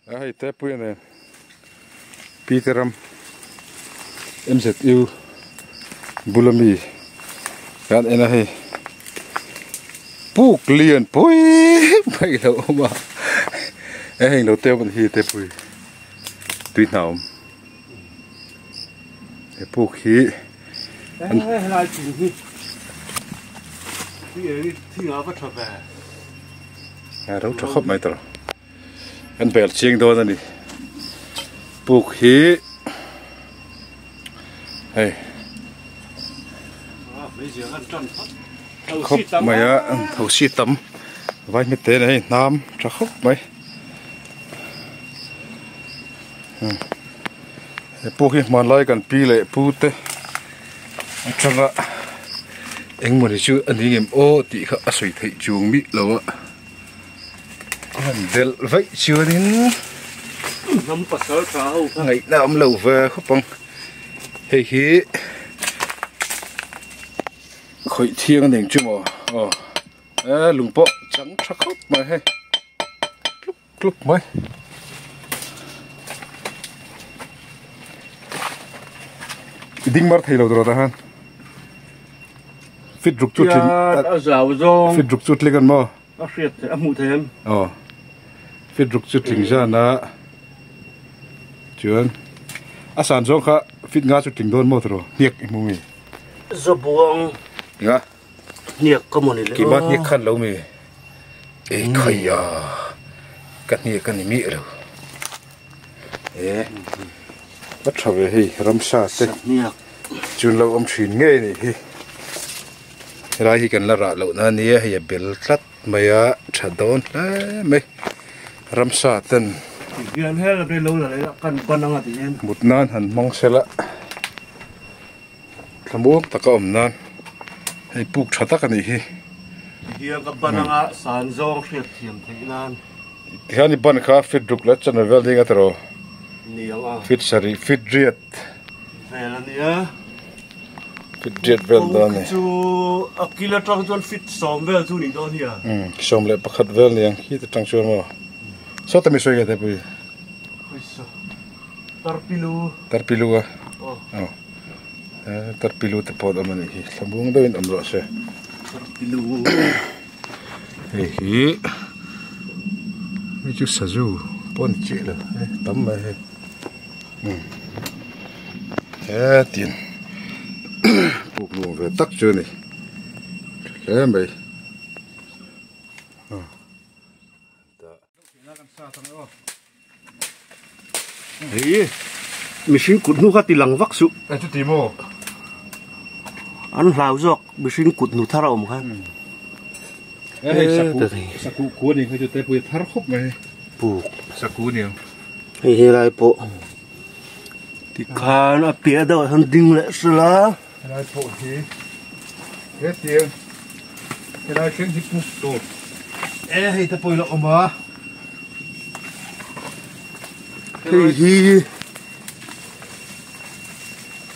A hei te pui nen Peter ram M_Z_U bula mi kan en a hei puk lian pui mai lo awm a he heng lo te awm hi te pui tui hna awm he puk hi a ro tha khawp mai tawh. Kan bel chiang dawn a ni. Puk hi hei khawp mai a thosi tam vai hmet te hei hnam tha khawp mai he puk hi hmanlai kan pi leh pu te atanga engmawni chu a ni ngem aw tih kha a sawi theih chung mih lo a. Han delh vaih chuanin hnam pasal tha ho kha ngaihna awm lo ve khawp ang hei hi khawih thiang a ning chu maw aw e lung pawh chang tha khawp mai hei tluk tluk mai. I ding mar thei lo tur ah tah hian fit ruk chu tling a zau zawng fit ruk chu tling an maw a hriat theih a hmuh theih em aw fit ruk chu tling zan a chuan a san zawng kha fit nga chu tling dawn maw tiraw hniak i hmu mi zabuang nga hniak ka maw ni le keimah hniak khan lo mi e khaiya ka hniak a ni miah lo e a tha ve hei ramsa te chun lo awm thin ngei a nih hi helai hi kan la rah loh na ania hei a bel tlat mai a tha dawn hle mai ramsa ten mut nan han hmang sela thlamuang taka awm nan hei puk tha tak a nih hi. Tihian i ban kha fit ruk leh channel vel ding a tiraw fit sarih fit riat vel a nia fit riat vel dawn a ni chu a kil atang chuan fit sawm vel chu nih dawn hi a 11 vel niang khi te tang chuan maw sawta mi sawi nge te pui tarpilu tarpilu a aw tarpilu te pawh an awm a nih hi thlamuang deuhin awm rawh se tarpilu hei hi hei chu sazu pawh a ni chiah lo hei tam mai hei umm hetin puk nuam ve tak chu a ni tha hle mai Hei mihring kut hnu kha ti lang vak suh. E chuti maw? An hlau zawk mihring kut hnu thar a awm khan. E hei saku saku ku ani kha chu te pui thar khawp mai. Puk. Saku ni ang. Hei helai pawh tikhan a piah deuh ah hian ding leh sela. Helai pawh hi hetiang helai thleng hi puk tawp e hei te pawh ila awm a. Hei hi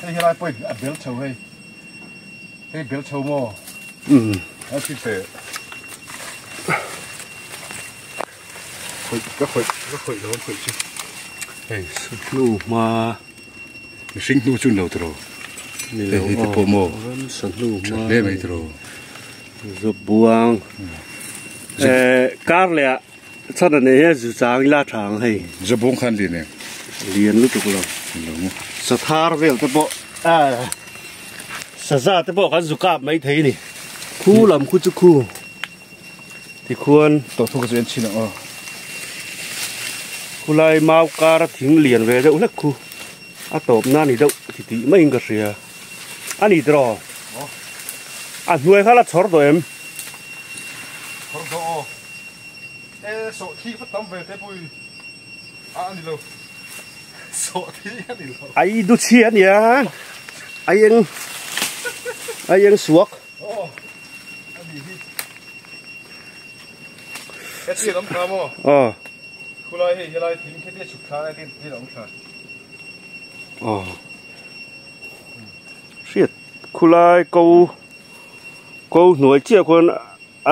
hei helai pawh a bel chho hei hei bel chho maw a thi teh khawih ka khawih ka khawih lo khawih chu hei hnu hma. Mihring hnu chu ni lo tiraw? Ni lo Hei te pawh maw? Ramsa hnu Tha hle mai tiraw? Zawbuang kar leh ah chhan a nei hian zu chang ila tha ang hei. Zawbuang khan lian em? Lian lutuk lo. Lo maw? Sathar vel te pawh saza te pawh kan zu kap mai thei a ni. Khu lam khu chu khu tikhuan. Tawh thuk a chu en chhin ang aw. Khulai mau kar a thing lian ve deuh hlek khu. A tawp na ni deuh ti tih maiin ka hria. A ni tiraw? A hnuai kha la chhawr tawh em? Chhawr tawh aw. E sawh thi va tam ve te pui. A a ni lo. Sawh thi a ni lo. Ai du chhia a nia. Ai eng ai eng suak. Aw a ni hi. Heti a awm thla maw? Aw. Khulai hei helai thing khi te chhuk thla lai te a awm thla. Aw. Hriat khulai ko ko hnuai chiah khuan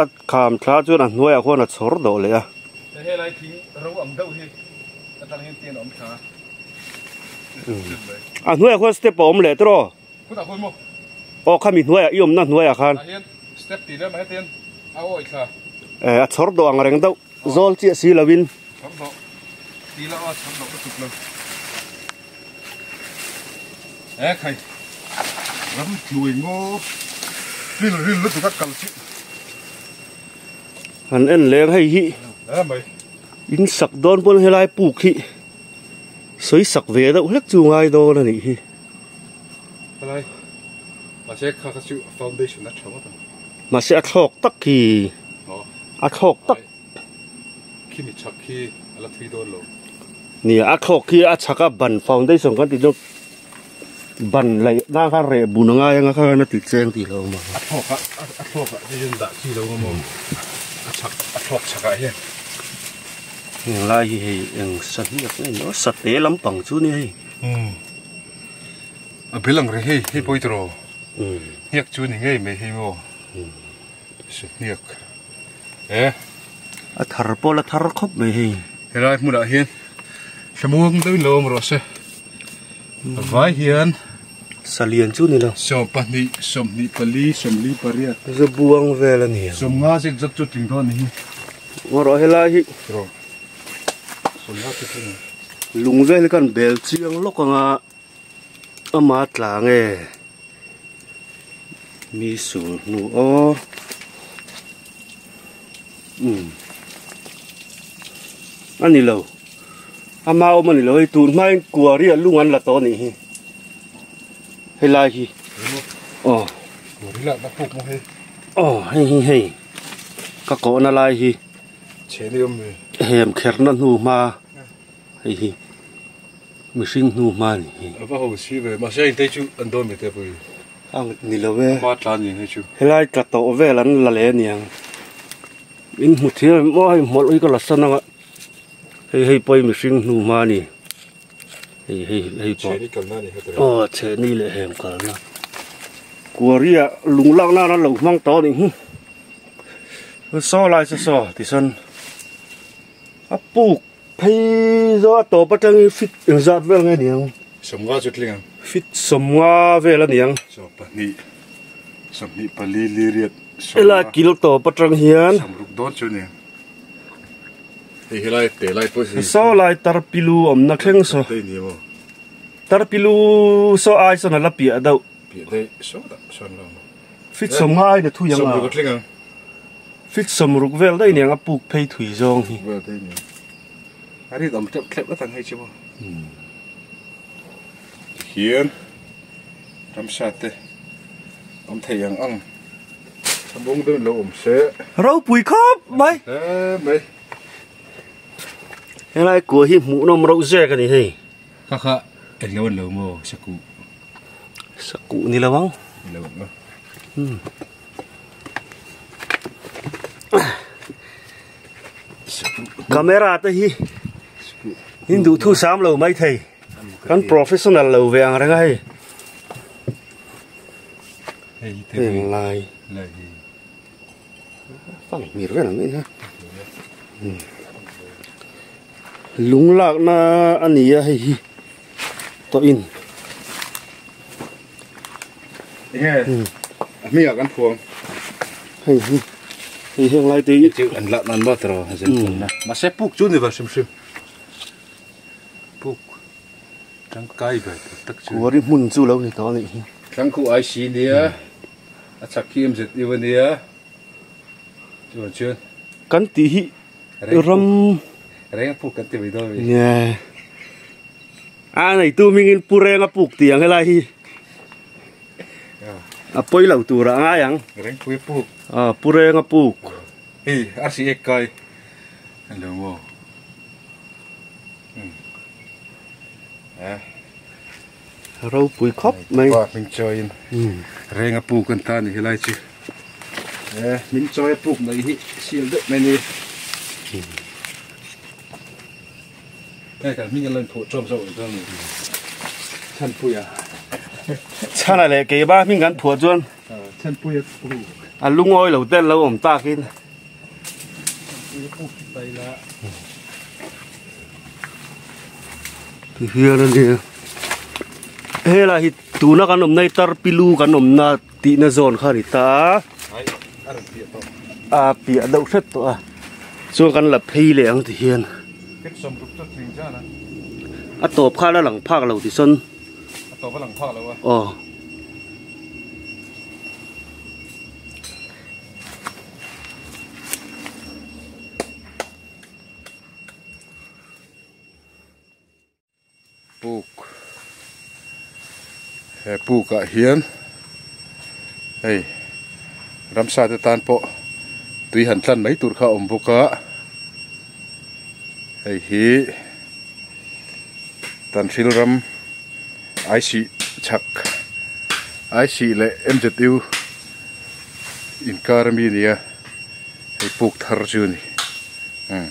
a kham thla chuan a hnuaiah khuan a chhawr dawh leh a. Helai thing ro ang deuh hi. Atang hian tian a awm thla a. A hnuaiah khuan step a awm leh tawh. Khutah khuan maw? Aw khami hnuaiah i awmna hnuaiah khan. Tah hian step tih leh mai hetian a awi thla. Eh a chhawr dawh ang reng deuh zawl chiah si lovin. Chhawr dawh ti la aw chhawr dawh ka chuk lo. Eh khai ram tluai ngaw ril ril lutuk a kal chu. Han en leng hei hi. Eh mai. In sak dawn pawn helai puk hi sawi sak ve deuh hlek chu ngai dawn a nih hi. Helai mahse kha kha chu foundation a tha ngawt ang. Mahse a thlawk tak khi a thlawk tak. Khimi chhak khi a la thui dawn lo. Nia a thlawk khi a chhak a ban foundation kan tih chuan ban laih nan khan reh bun a ngai anga kha a ti cheng tih lo awm ang. A thlawk a a thlawk ah te hian dah chi lo ang maw a chhak a thlawk chhak ah hian. Heng lai hi hei eng sahmiak nge ni aw sate lampang chu nia hei. Umm a bel ang reng hei hei pawh i tiraw hniak chu ni ngei mai hei maw sahmiak e. A thar pawh la thar khawp mai hei. Helai hmunah hian thlamuang deuhin lo awm rawh se a vai hian. Salian chu ni lo. 12 24 28. Zabuang vel a ni ang. 50 zet zet chu tling dawn a ni hi. Ngaw rawh helai hi. Tiraw. 50 chu tling ang. Lung vel hi kan bel chiang lawk anga ama tla nge mi sul hnu aw umm a ni lo ama awm a ni lo hei tun hmain kuari ah lung an la tawh a nih hi helai hi aw aw hei hi hei ka kawhna lai hi. Hem kherna hnu hma hei hi mihring hnu hma a ni hi. A va ho si ve mahse engte chu an dawn ve te pawh hi. A ni lo e. Hma tlan ni hei chu. Helai tla tawh vel an la leh aniang. In hmu thiam em aw hei hmawlh hi ka la san anga hei hei pawh hi mihring hnu hma a ni. Hei hei hei pawh. Chhehni kalna a ni heta. Aw chhehni leh hem kalna. Kuaria lung lak nan an lo hmang tawh a nih hi. Saw lai saw saw tichuan a puk phei zawh a tawp atangin fit engzat vel nge niang sawmnga chu tling ang fit sawmnga vel a niang 20 24 li riat helai kil tawp atang hian sawmruk dawn chu nia hei helai te lai pawh hi saw lai tarpilu awmna thleng saw tarpilu saw ai sawn a la piah deuh piah deuh saw dah sawn lo Fit sawmnga ai na thui ang a. Sawmruk a tling ang. Fit sawmruk vel daih niang a puk phei thui zawng hi. Vel daih niang. A rit awm tlep tlep atang hei chu maw. Tihian ramsa te awm thei ang ang. Thlabung deuhin lo awm se. Ropui khawp mai. Hle mai. Helai kua hi hmuhnawm reuh zek a ni hei. Kha kha englo an lo maw sakuh. Sakuh ni lo ang. Ni lo ang. Camera te hi in duh thu sam lo mai thei. Kan professional lo ve ang reng a hei. Heng lai. Fang hmir vel ang in ha. Lung lakna a ni a hei hi tawh in. Enge a hming ah kan phuang. Hei hi hei heng lai te hi. Chu an lak nan maw tiraw a zen thun na. Mahse puk chu ni ve hrim hrim. Puk tangkai ve tur tak chu. Kuari hmun chu lo ni tawh a nih hi. Thlangkhu IC nia a chak hi MZU a nia. Chuan chuan. Kan tih hi ram. Reng a puk kan ti mai dawn mi. Nge. A neitu mingin pu reng a puk tih ang helai hi. A pawi lo tur a ngai ang. Reng pui a puk. A pu reng a puk. Hei arsi ek kai. Hello maw. Ropui khawp mai. Pa hming chawiin reng a puk an ta a ni helai chu. Hming chawi a puk mai hi sial deuh mai a ni. Hei kan hming an lo inphuh ṭawm zawk ang chuan Chhanpuia. Chhana leh Keiba hming kan phuah chuan Chhanpuia puk. A lungawi lo te an lo awm takin. Chhanpuia puk hi paila. Ti hian a nia. Helai hi tuna kan awmna hi tarpilu kan awmna tihna zawn kha a ni ta a. A piah deuh hret tawh a. Chuan kan la phei leh ang ti hian. A tawp kha la lang phak lo ti sawn. A tawp a lang phak lo a. Aw. Puk he puk ah hian hei ramsa te tan pawh tui han tlan mai tur kha a awm bawk a hei hi Tanhril ram Aisih chhak Aisih leh M_Z_U inkar ami a ni a hei puk thar chu a ni umm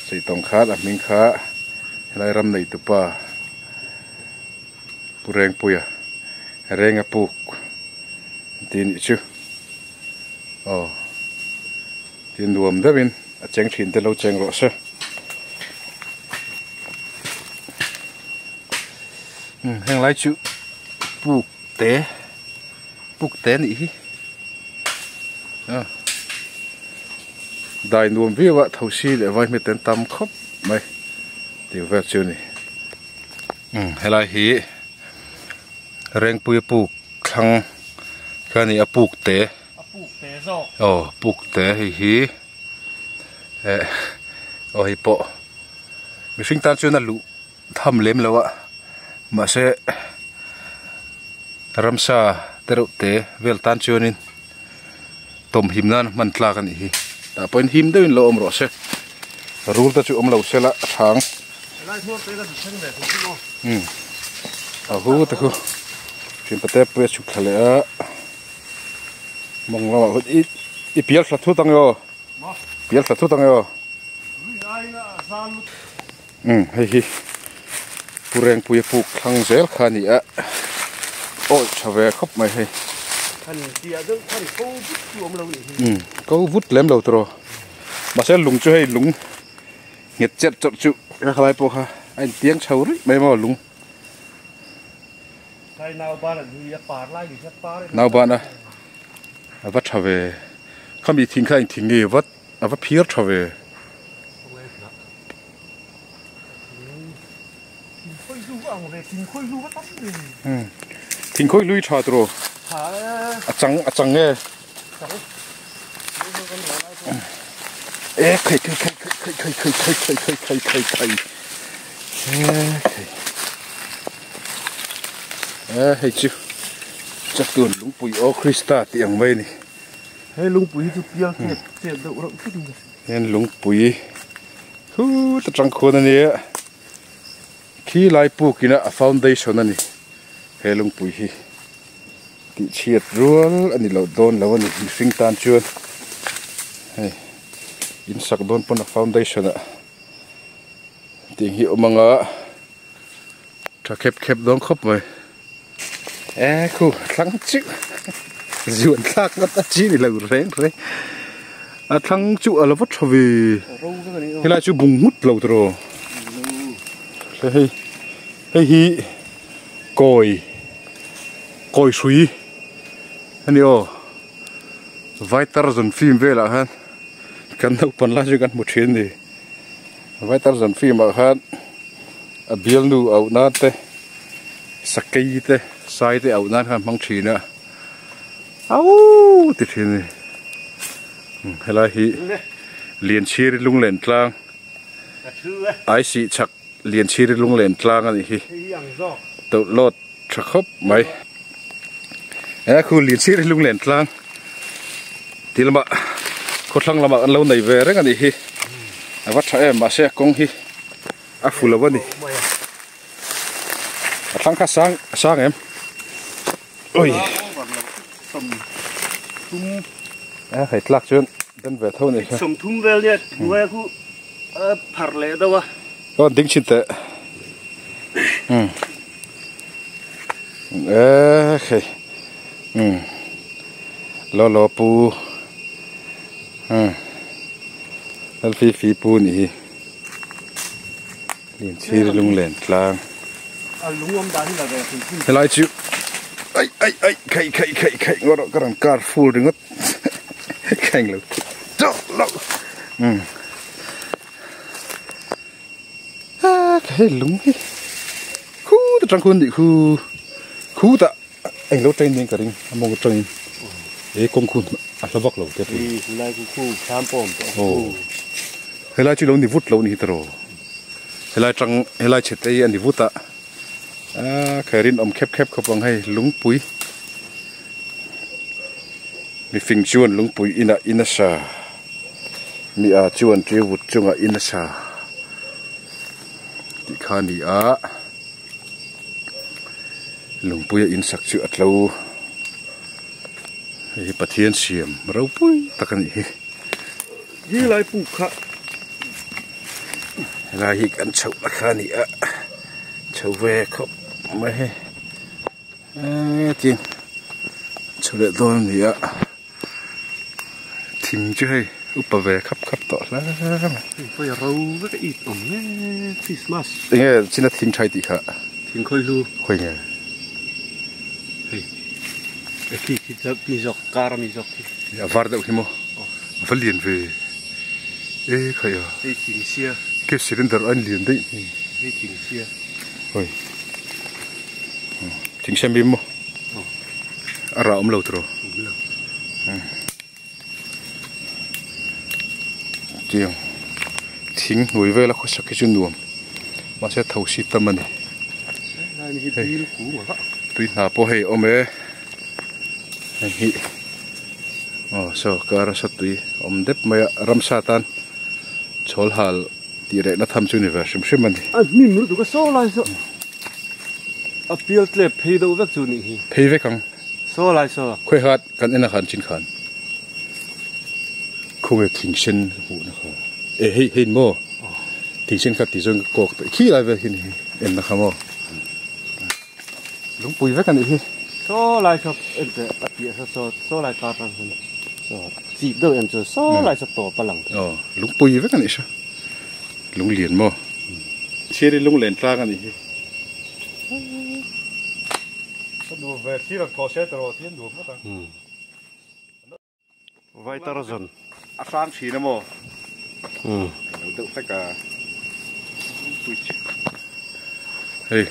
Seitawng khan a hming kha helai ram nei tupa Pu Rengpuia Renga puk an tih a nih chu aw tin nuam deuhin a cheng thin te lo cheng rawh se umm heng lai chu puk te puk te a nih hi. Dai nuam viau a thosi leh vaihmit an tam khawp mai tih vel chu a ni umm helai hi Rengpuia puk thlang kha a ni a puk te aw puk te hei hi eh aw hei pawh mihring tan chuan a luh tham lem lo a mahse ramsa te reuh te vel tan chuanin tawmhim nan hman tlak a nih hi tah pawhin him deuhin lo awm rawh se rul te chu awm lo se la a thang umm a hu te khu thianpa te pawh a chhuk thla leh a mawng lamah khawn i i pial thla thut ang e aw pial thla thut ang e aw. Umm hei hi Pu Rengpuia puk thlang zel kha a ni a awi tha ve khawp mai hei umm ko vut lem lo tawh mahse lung chu hei lung nghet chet chawrh chu khalai pawh kha a intiang chho rih mai maw lung nauban a a va tha ve khami thing kha engthing nge vat. A va phir tha ve. Thingkhawi lui tha tawh a chang a chang nge e khai khai khai khai khai khai khai khai khai khai khai khai e khai e hei chu chatuan lungpui aw Krista tih ang mai a ni. Hei lungpui hi chu pial chet chet deuh reuh thut in ka hria. Hian lungpui khut atang khuan a nia khi lai puk ina a foundation a ni he lungpui hi tih chhiat rual a ni loh dawn lo a ni mihring tan chuan hei in sak dawn pawn a foundation ah tiang hi a awm ang a. Tha khep khep dawn khawp mai. E khu thlang chu zuan thlak ngawt a chi ni lo reng reng. A thlang chu a lo va tha ve. Helai chu bung nghut lo tawh. Hei hei hi kawi kawi hrui a ni aw. Vai Tarzan film velah khan kan naupang lai chu kan hmu thin a ni. Vai Tarzan film ah khan. A bialnu auh nan te sakei te sai te auh nan khan hmang thin a auh ti thin a ni helai hi Lianchhiri lunglen tlang Aisih chhak Lianchhiri lunglen tlang a nih hi tawlh lawt tha khawp mai he khu Lianchhiri lunglen tlang ti lamah khawthlang lamah an lo nei ve reng a nih hi a va tha em mahse a kawng hi. A fu lo a ni. A thlang kha sang a sang em. Oi. A hei tlak chuan den ve tho ni kha. Sawm thum vel nia hnuaia khu a phar leh deuh a. Aw ding chin teh. Um. E khei. Um. Lo lo pu. Um. Lal fi fi pu ni hi. Lianchhir lunglen tlang. A lung awm dan hi la ve hrim hrim. Helai chu ai ai ai khai khai khai khai ngawt rawh ka rawn kar full ringawt ka englo tawh lo umm a hei lung hi khut atang khuan nih khu khutah englo training ka ring a mawng atangin he kawng khu a hla vak lo te pawh helai khu khu thlam pawh a awm tawh aw helai chu lo ni vut lo ni hi tawh helai tang helai chhe te hi a ni vut a aaa kha rinawm khep khep khawp ang hei lungpui mifing chuan lungpui inah in a sa mi a chuan tiu vut chungah in a sa tih kha a ni a. Lungpuia in sak chu a tlo hei hi Pathian siam ropui tak a nih hi. Hi lai puk kha. Helai hi kan chhoh na kha a ni a chho ve khawp mai hei eee tin chho leh dawn a ni a thing chu hei upa ve khap khap tawh hle mai. Hei pawh hi ro vek a it awm hle Christmas. Enge china thing thai tih kha. Thing khawi hlu. Khawi nge? Hei e khi khi chu mi zawk kar a mi zawk khi. A var deuh hi maw? A va lian ve e khai a. Hei thing sia. Gas cylinder a lian daih hi. Hei thing sia. Hoi thing sia mi maw? A rah awm lo tiraw? Awm lo. Tiang thing hnuai vela khawsak hi chu nuam mahse thosi tam a ni hei tui hna pawh hei a awm e hei hi aw saw kar a tui a awm dep mai a ramsa tan chhawl hal tih rehna tham chu ni ve hrim hrim a ni. A hnim lutuk a saw lai saw a pial tlep phei deuh vek chu nih hi. Phei vek ang. Saw lai saw. Khawi hat kan en a khan chin khan khawnge thing sen ka hmuh na kha e hei hei maw thing sen kha ti zawng ka kawk tawh khi lai vel hi ni en na kha maw lungpui vek a nih hi. Saw lai saw en teh a piah saw saw saw lai kar tang hian saw chip deuh em chu saw lai saw tawp a lang thei. Aw lungpui vek a nih hria lunglian maw chhiar hi lunglen tlang a nih hi. Ka nuam ve thlir ang thaw se tawh tih a nuam ngawt ang. Vai Tarzan. A hrang thin a maw? Lo deuh hlek a. Hei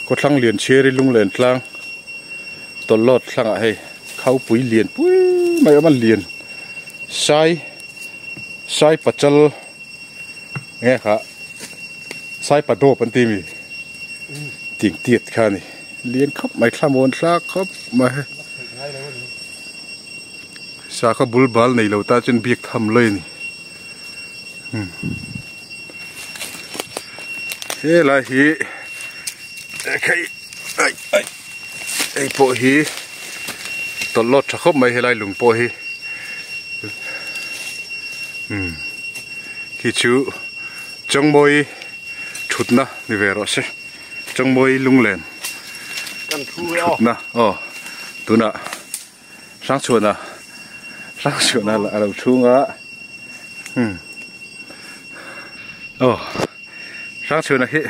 Kawthlang lian chhiar i lunglen tlang tawlhlawt thlangah hei khaupui lian pui mai awm a lian sai sai pachal Nge kha Saipa dawp an ti mi ting tiat kha a ni lian khawp mai thlamawn thlak khawp mai sa kha bul bal nei lo ta chuan biak tham lawi a ni helai hi ekhei ai ai hei pawh hi tawlhlawt tha khawp mai helai lung pawh hi umm. Khi chu Chawngmawi thutna ni ve rawh se Chawngmawi lunglen thutna aw tunah Hrangchhuana Hrangchhuana a lo chhung a umm aw Hrangchhuana hi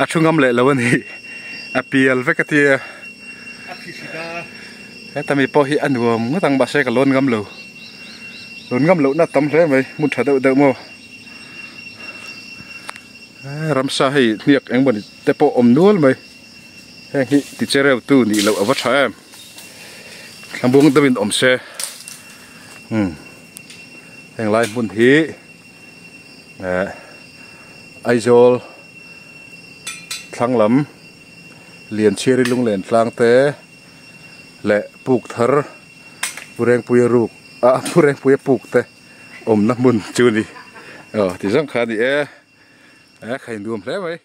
a thu ngam leh lo a ni a pial vek a tia heta mi pawh hi a nuam ngawt ang mahse ka lawn ngam lo. Rawn ngam lohna a tam hle mai hmun tha deuh deuh maw ramsa hei hniak eng mawni te pawh awm nual mai heng hi ti che reuh tu nih loh a va tha em thlamuang deuh in awm se umm heng lai hmun hi eh Aizawl thlang lam Lianchhiari lunglen tlang te leh puk thar. Pu Rengpuia ruk ah Pu Rengpuia puk te awmna hmun chu a ni aw ti zawng kha a ni e e kha in nuam hle mai.